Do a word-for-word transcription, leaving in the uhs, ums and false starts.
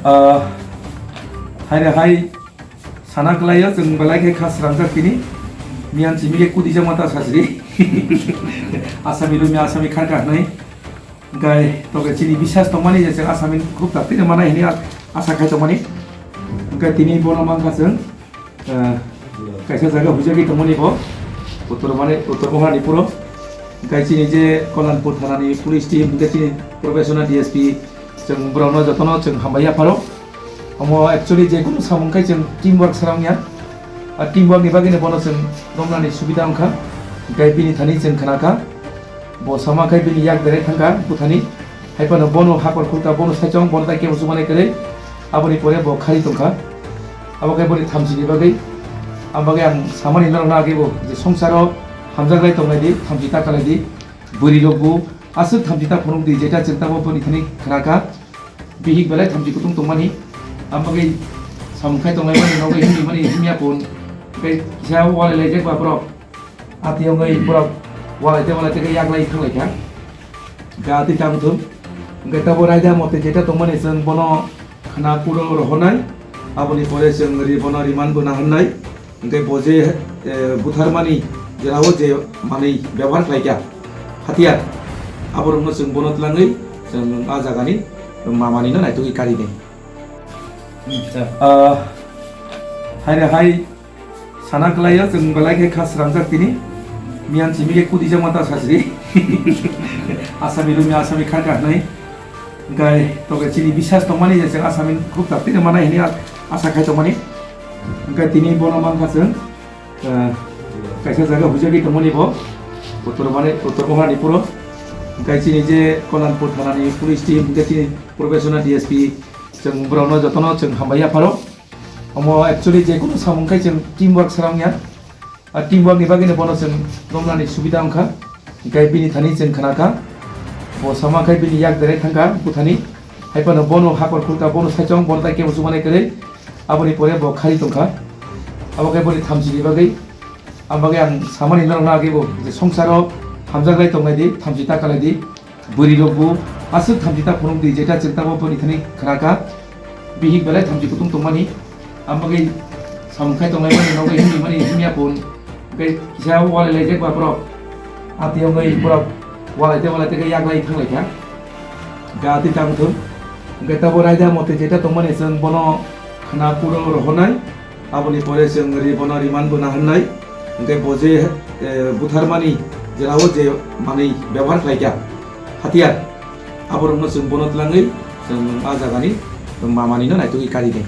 Ah, hai re hai sana kwlaio, chwng belai khe kha srangjak tini. Miyan simi khe kudi jama ta sasri. Asami rumi asami kharkha hnai. Hwnkhe toke chini biswas tongmani je chwng asami khub tak tini manai hini asa khai tongmani. Hwnkhe tini bono mankha chwng. Ah, kaisa jaga huijagwi tongmani bo, Uttor mane, Uttor Mohani puro. Hwnkhe chini je Kalanpur thanani police team, hwnkhe chini professional D S P, chwng borokno jotono chwng hambai ya pharo. Omo actually je kunu samung khai chwng team work sara wngya. A team work ni bagwi no bono chwng romnani subida wngkha. Hwnkhe bini thani chwng khna kha. Bo sama khai bini yak berai thangkha buthani. Hai phano bono hakor khulkha, bono saichung, bono tai kebo chumanai kwrwi. Aboni pore bo khari tongkha. Abo khe boni thamchi ni bagwi. Ang bagwi ang samani norokno agwi bo je songsaro hamjaklai tongnai di, thamchi ta kalai di. Bwrwi rok bo aswk thamchi ta phunuk di, jeta chwng tamo boni thani khna kha. Bihik belai thamchi kutung tongmani. Ang bagwi samung khai tonglai mani, nogwi himni mani himya pun. Tei kisa walai lai jak ba borok. Ati wngwi borok walai tei walai tei khe yaklai thanglai kha. Hwnkhe ati tang thung. Hwnkhe tabo raida mote jeta tongmani chwng bono khna kuro rohornai. Aboni pore chwng ri bono riman bo naharnai. Hwnkhe bo je, eh, butharmani jera o je manwi bebohar khlai kha, hatiyar, aborokno chwng bono twlangwi chwng a jagani mamani no naitugwi kari nai. Ah, hai re hai sana kwlaio, chwng belai khe kha srangjak tini. Miyan simi khe kudi jama ta sasri. Asami rumi asami kharkha hnai. Hwnkhe toke chini biswas tongmani je chwng asami khub tak tini manai hini asa khai tongmani. Hwnkhe tini bono mankha chwng, ah, kaisa jaga huijagwi tongmani bo. Uttor mane, Uttor Mohani puro. Hwnkhe chini je Kalanpur thanani police team, hwnkhe chini professional D S P, chwng borokno jotono chwng hambai ya pharo. Omo actually je kunu samung khai chwng team work sara wngya. A team work ni bagwi no bono chwng romnani subida wngkha. Hwnkhe bini thani chwng khna kha. Bo sama khai bini yak berai thangkha buthani. Hai phano bono hakor khulkha, bono saichung, bono tai kebo chumanai kwrwi. Aboni pore bo khari tongkha. Abo khe boni thamchi ni bagwi. Ang bagwi ang samani norokno agwi bo je songsaro hamjaklai tongnai di, thamchi ta kalai di. Bwrwi rok bo aswk thamchi ta phunuk di, jeta chwng tamo boni thani khna kha. Bihik belai thamchi kutung tongmani. Ang bagwi samung khai tonglai mani, nogwi himni mani himya pun. Hwnkhe kisa walai lai jak ba borok. Ati wngwi borok walai tei walai tei khe yaklai thanglai kha. Hwnkhe ati tang thung. Hwnkhe tabo raida mote jeta tongmani chwng bono khna kuro rohornai. Aboni pore chwng ri bono riman bo naharnai. Hwnkhe bo je, eh, butharmani jera o je manwi bebohar khlai kha, hatiyar, aborokno chwng bono twlangwi chwng a jagani mamani no naitugwi kari nai.